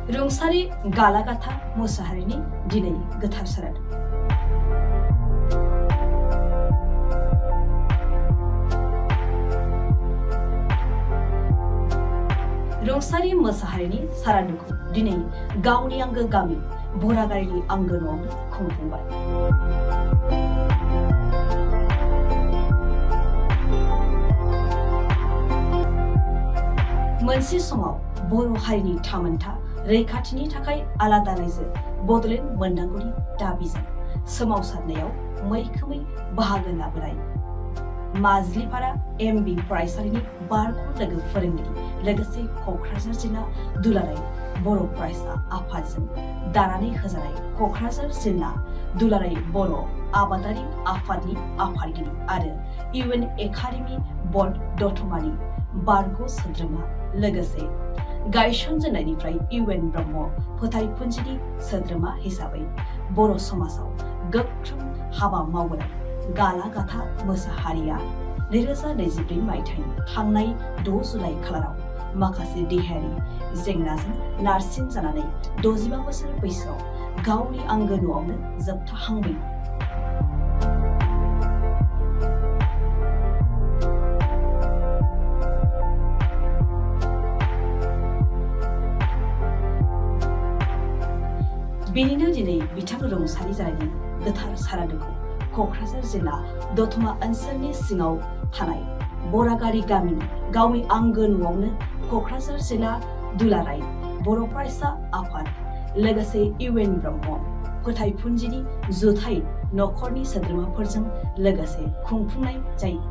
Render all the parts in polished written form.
रुंसारि गालागाथा मोसाहारिनि दिनै गोथार सारादु। रुंसारि मोसाहारिनि सारादुखौ दिनै गावनि आंगो गामि बरागारिनि आंगो न'आवनो खुंफुंबाय। मोनसे समाव बर' हारिनि थामोनथा रैखाथिनि थाखाय आलादा रायजो बड'लेण्ड मोननांगौनि दाबिजों सोमावसारनायाव मैखोमै बाहागो लाबोनाय माजलिपारा एमबि फरायसालिनि बारग' लोगो फोरोंगिरि लोगोसे क'क्राझार जिल्ला दुलाराय बर' फरायसा आफादजों दानानै होजानाय क'क्राझार जिल्ला दुलाराय बर' आबादारि आफादनि आफादगिरि आरो इउएन एकाडेमि बर्ड दतमानि बारग' सोद्रोमा लोगोसे गायसनजेननायनिफ्राय इउएन ब्रह्म फोथायफुनजिनि सोद्रोमा हिसाबै बर' समाजाव गोख्रों हाबा मावबोनाय गालागाथा मोसाहारिया 2024 मायथाइनि थांनाय 6 जुलाइ खालाराव माखासे देहायारि जेंनाजों नारसिन जानानै 65 बोसोर बैसोआव गावनि आंगो न'आवनो जोबथाहांबाय। बेनिनो दिनै बिथां रुंसारि जानायनि गोथार सारादुखौ क'क्राझार जिल्ला दतमा ओनसोलनि सिङाव थानाय बरागारि गामिनि गावनि आंगो न'आवनो क'क्राझार जिल्ला दुलाराय बर' फरायसा आफाद लोगोसे इउएन ब्रह्म फोथायफुनजिनि जुथाइ नखरनि सोद्रोमाफोरजों लोगोसे खुंफुंनाय जायो।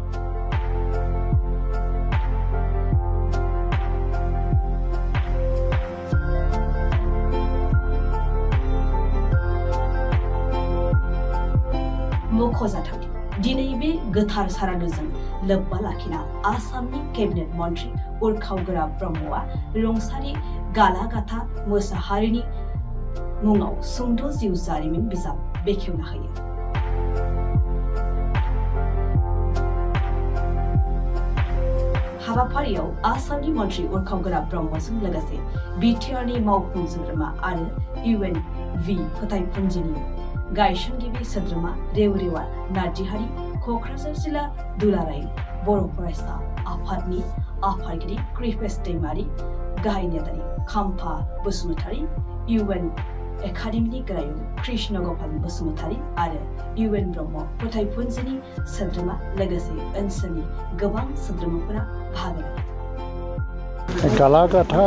मख'जाथावदि दिनै बे गोथार सारादुजों लोब्बा लाखिना आसामनि केबिनेट मन्त्रि उरखाव ब्रह्मआ रुंसारि गालागाथा मोसाहारिनि मुङाव सुंद' जिउ जारिमिन बिजाब बेखेवना होयो। हाबाफारियाव आसामनि मन्त्रि उरखाव ब्रह्मजों लोगोसे बिटिआरनि मावफुं सोद्रोमा आरो इउएन भि फोथायफुनजिनि गायसनगिरि सोद्रोमा रेवरेवा नार्जिहारि, क'क्राझार जिल्ला दुलाराय बर' फरायसा आफादनि आफादगिरि कृपेश दैमारि, गाहाय नेतारि खाम्फा बसुमतारी, इउएन एकाडेमिनि गोरायुं कृष्ण गपाल बसुमतारी आरो इउएन ब्रह्म फोथायफुनजिनि सोद्रोमा लोगोसे ओनसोलनि गोबां सोद्रोमाफोरा बाहागो लायो। गालागाथा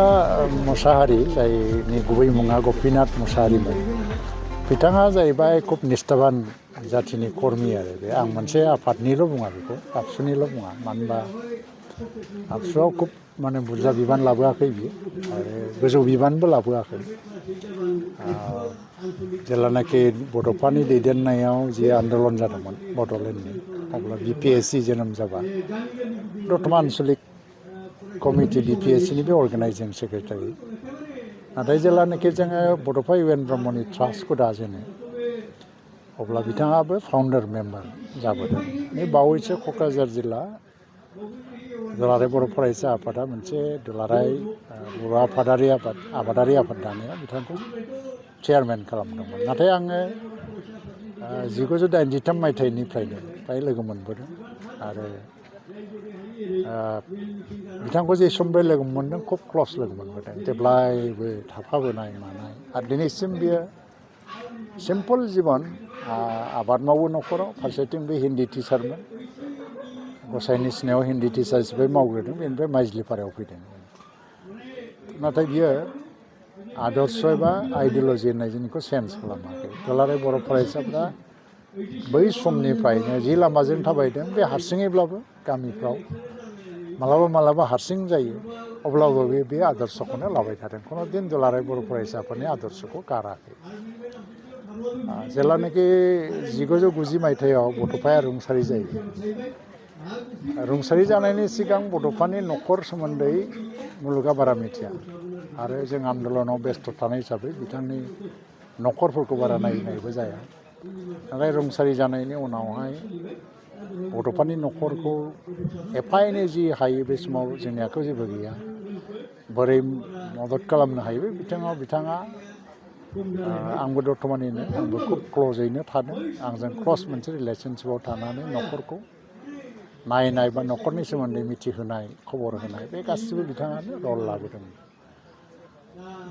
मोसाहारि जायनि गुबै मुङा गपिनाथ मोसाहारिमोन, बिथाङा जाहैबाय खुब निष्ठाबान जाथिनि कर्मि आरो बे आं मोनसे आफादनिल' बुङा बेखौ आबसुनिल' बुङा, मानो होनबा आबसुआव खुब माने बुरजा बिबान लाबोआखै बियो आरो गोजौ बिबानबो लाबोआखै। जेब्लानाखि बड'फानि दैदेननायाव जि आन्दलन जादोंमोन बड'लेण्डनि, अब्ला बिपिएससि जोनोम जाबा दतमा आन्सलिक कमिटि बिपिएससिनि बे अर्गानाइजिं सेक्रेटारि। नाथाय जेब्लानाखि जोङो बड'फा इउएन ब्रह्मनि ट्रास्टखौ दाजेनो अब्ला बिथाङाबो फाउन्डार मेम्बार जाबोदों। बे बावैसो क'क्राझार जिल्ला दुलाराय बर' फरायसा आफादा मोनसे दुलाराय बर' आबादारि आफाद दानायाव बिथांखौ चेयारमेन खालामदोंमोन। नाथाय आङो 1983 मायथाइनिफ्रायनो फ्राय लोगो मोनबोदों आरो बिथांखौ जे समनिफ्राय लोगो मोनदों खुब क्लस लोगो मोनबोदों, जेब्लायबो थाफाबोनाय मानाय आरो दिनैसिम बियो सिम्पल जिबन, आबाद मावो न'खराव, फारसेथिं बे हिन्दी टिचारमोन, गसाइनि सिनायाव हिन्दी टिचार हिसाबै मावग्रोदों, बेनिफ्राय माइजलिपारायाव फैदों। नाथाय बियो आदर्श एबा आइडिय'लजि होननाय जिनिसखौ चेन्ज खालामाखै। दुलाराय बर' फरायसाफ्रा बै समनिफ्रायनो जि लामाजों थाबायदों बे हारसिङैब्लाबो गामिफ्राव मालाबा हारसिं जायो, अब्लाबो बे आदर्शखौनो लाबाय थादों। खुनु दिन दुलाराय बर' फरायसाफोरनि आदर्शखौ गाराखै। जेब्लानाखि 1990 मायथाइयाव बड'फाया रुंसारि जायो, रुंसारि जानायनि सिगां बड'फानि न'खर सोमोन्दै मुलुगा बारा मिथिया आरो जों आन्दलनाव बेस्थ' थानाय हिसाबै बिथांनि न'खरफोरखौ बारा नायनायबो जाया। नाथाय रुंसारि जानायनि उनावहाय बड'फानि न'खरखौ एफा एनै जि हायो बे समाव जोंनि आखायाव जेबो गैया। बोरै मदद खालामनो हायो बे बिथाङा आंबो दतमानिनो आंबो खुब क्ल'जैनो थादों आंजों क्ल'स मोनसे रिलेसनशिपआव थानानै न'खरखौ नायनाय बा न'खरनि सोमोन्दै मिथिहोनाय खबर होनाय बे गासिबो बिथाङानो रल लाबोदों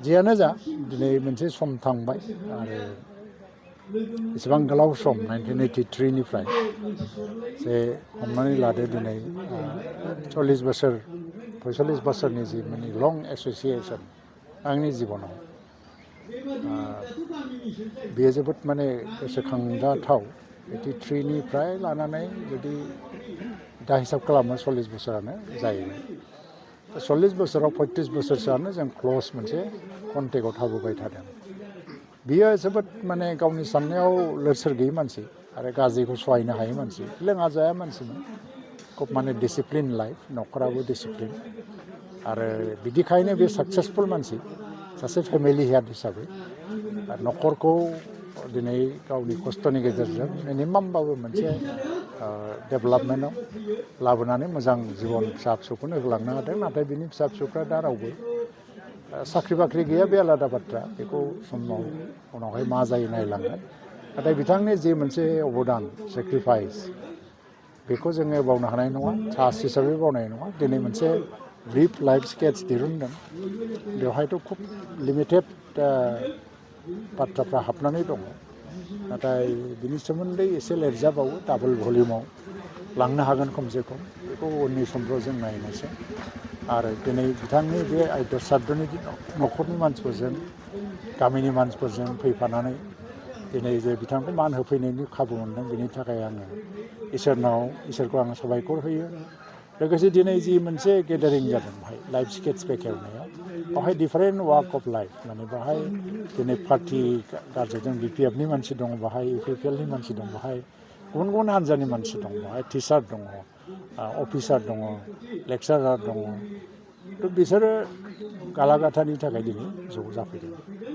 जियानो जा दिनै मोनसे सम थांबाय आरो एसेबां गोलाव सम 1983निफ्राय जे हमनानै लादो दिनै 40 बोसोर 45 बोसोरनि जि माने लं एस'सियेसन आंनि जिबनाव बेयो जोबोद माने गोसोखांजाथाव 83निफ्राय लानानै जुदि दा हिसाब खालामो 40 बोसोरानो जाहैबाय 40 बोसोराव 35 बोसोरसोआनो जों क्ल'स मोनसे कन्टेक्टआव थाबोबाय थादों बियो जोबोद माने गावनि साननायाव लोरसोर गैयै मानसि आरो गाज्रिखौ सहायनो हायै मानसि लोङा जाया मानसिमोन खुब माने डिसिप्लिन लाइफ न'खराबो डिसिप्लिन आरो बिदिखायनो बे साक्सेसफुल मानसि सासे फेमिलि हेड हिसाबै न'खरखौ दिनै गावनि खस्थ'नि गेजेरजों मिनिमामबाबो मोनसे डेभेलपमेन्टआव लाबोनानै मोजां जिबन फिसा फिसौखौनो होलांनो हादों नाथाय बिनि फिसा फिसौफ्रा दा रावबो साख्रि बाख्रि गैया बे आलादा बाथ्रा बेखौ समाव उनावहाय मा जायो नायलांगोन नाथाय बिथांनि जि मोनसे अबदान सेक्रिफाइस बेखौ जोङो बावनो हानाय नङा साहस हिसाबै बावनाय नङा दिनै मोनसे ब्रिफ लाइफ स्केट्स दिरुनदों बेवहायथ' खुब लिमिटेड बाथ्राफ्रा हाबनानै दङ नाथाय बिनि सोमोन्दै एसे लिरजाबावो डाबल भलिउमाव लांनो हागोन खमसे खम बेखौ उननि समफ्राव जों नायनोसै आरो दिनै बिथांनि बे आयदा साद्रनि न'खरनि मानसिफोरजों गामिनि मानसिफोरजों फैफानानै दिनै जे बिथांखौ मान होफैनायनि खाबु मोनदों बिनि थाखाय आङो इसोरखौ आङो साबायखर होयो लोगोसे दिनै जि मोनसे गेदारिं जादों बेहाय लाइफ स्केट्स बेखेवनायाव बेवहाय डिफारेन्ट वाक अफ लाइफ माने बेहाय दिनै पार्टि गारजेजों BPFनि मानसि दङ बेहाय UPPLनि मानसि दं बेहाय गुबुन गुबुन हान्जानि मानसि दं बेहाय टिचार दङ अफिसार दङ लेक्सारार दङ थ' बिसोरो गालागाथानि थाखाय दिनै ज' जाफैदों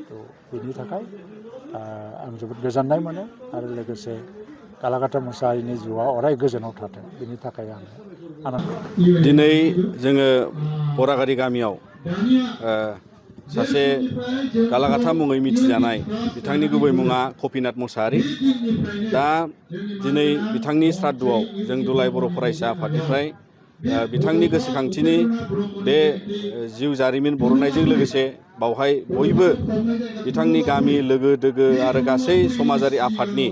थ' बिनि थाखाय आं जोबोद गोजोननाय मोनो आरो लोगोसे गालागाथा मोसाहारिनि जिउआ अराय गोजोनाव थाथों बिनि थाखाय आङो आनन्द दिनै जोङो बरागारि गामियाव सासे गालागाथा मुङै मिथिजानाय बिथांनि गुबै मुङा कपिनाथ मोसाहारि दा दिनै बिथांनि श्राद्धआव जों दुलाराय बर' फरायसा आफादनिफ्राय बिथांनि गोसोखांथिनि बे जिउ जारिमिन बरननायजों लोगोसे बावहाय बयबो बिथांनि गामि लोगो दोगो आरो गासै समाजारि आफादनि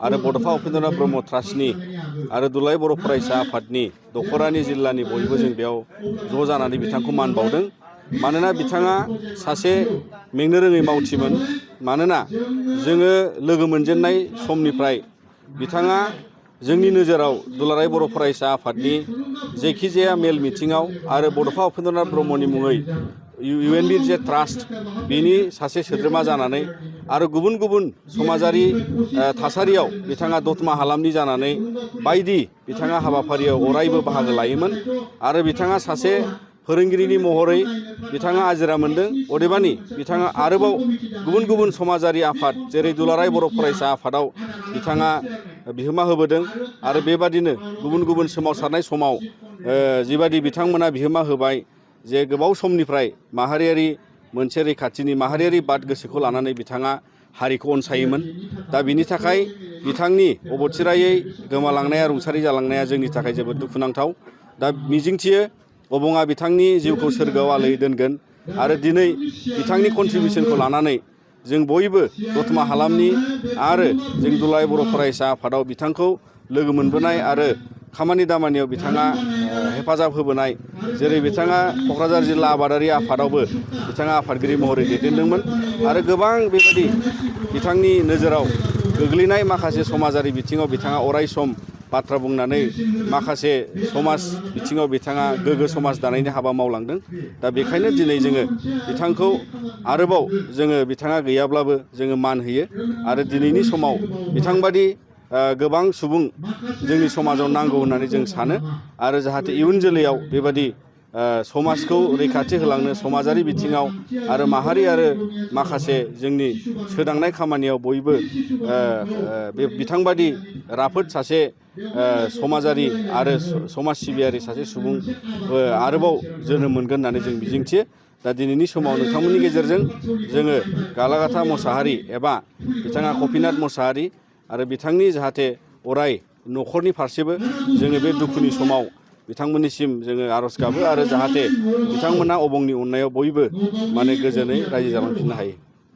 आरो बड'फा उपेन्द्रनाथ ब्रह्म ट्रास्टनि आरो दुलाराय बर' फरायसा आफादनि दख'रानि जिल्लानि बयबो जों बेयाव ज' जानानै बिथांखौ मान बावदों मानोना बिथाङा सासे मेंनो रोङै मावथिमोन मानोना जोङो लोगो मोनजेननाय समनिफ्राय बिथाङा जोंनि नोजोराव दुलाराय बर' फरायसा आफादनि जायखिजाया मेल मिथिङाव आरो बड'फा उपेन्द्रनाथ ब्रह्मनि मुङै UNB ट्रास्ट बिनि सासे सोद्रोमा जानानै आरो गुबुन गुबुन समाजारि थासारियाव बिथाङा दतमा हालामनि जानानै बायदि बिथाङा हाबाफारियाव अरायबो बाहागो लायोमोन आरो बिथाङा सासे फोरोंगिरिनि महरै बिथाङा आजिरा मोन्दों अदेबानि बिथाङा आरोबाव गुबुन गुबुन समाजारि आफाद जेरै दुलाराय बर' फरायसा आफादाव बिथाङा बिहोमा होबोदों आरो बेबादिनो गुबुन गुबुन सोमावसारनाय समाव जिबादि बिथांमोना बिहोमा होबाय जे गोबाव समनिफ्राय माहारियारि मोनसे रैखाथिनि माहारियारि बाद गोसोखौ लानानै बिथाङा हारिखौ अनसायोमोन दा बिनि थाखाय बिथांनि अबथिरायै गोमालांनाया रुंसारि जालांनाया जोंनि थाखाय जोबोद दुखुनांथाव दा मिजिंथियो अबङा बिथांनि जिउखौ सोरगोआव आलोय दोनगोन आरो दिनै बिथांनि कन्ट्रिबिउसनखौ लानानै जों बयबो दतमा हालामनि आरो जों दुलाराय बर' फरायसा आफादाव बिथांखौ लोगो मोनबोनाय आरो खामानि दामानियाव बिथाङा हेफाजाब होबोनाय जेरै बिथाङा क'क्राझार जिल्ला आबादारि आफादावबो बिथाङा आफादगिरि महरै दैदेनदोंमोन आरो गोबां बेबायदि बिथांनि नोजोराव गोग्लैनाय माखासे समाजारि बिथिङाव बिथाङा अराय सम बाथ्रा बुंनानै माखासे समाज बिथिङाव बिथाङा गोग्गो समाज दानायनि हाबा मावलांदों दा बेखायनो दिनै जोङो बिथांखौ आरोबाव जोङो बिथाङा गैयाब्लाबो जोङो मान होयो आरो दिनैनि समाव बिथांबादि गोबां सुबुं जोंनि समाजाव नांगौ होननानै जों सानो आरो जाहाथे इयुन जोलैयाव बेबादि समाजखौ रैखाथि होलांनो समाजारि बिथिङाव आरो माहारि आरो माखासे जोंनि सोदांनाय खामानियाव बयबो बे बिथांबादि राफोद सासे समाजारि आरो समाज सिबियारि सासे सुबुं आरोबाव जोनोम मोनगोन होननानै जों मिजिंथियो दा दिनैनि समाव नोंथांमोननि गेजेरजों जोङो गालागाथा मोसाहारि एबा बिथाङा कपिनाथ मोसाहारि आरो बिथांनि जाहाथे अराय न'खरनि फारसेबो जोङो बे दुखुनि समाव बिथांमोननिसिम जोङो आर'ज गाबो आरो जाहाथे बिथांमोना अबंनि अननायाव बयबो माने गोजोनै रायजो जालांफिननो हायो।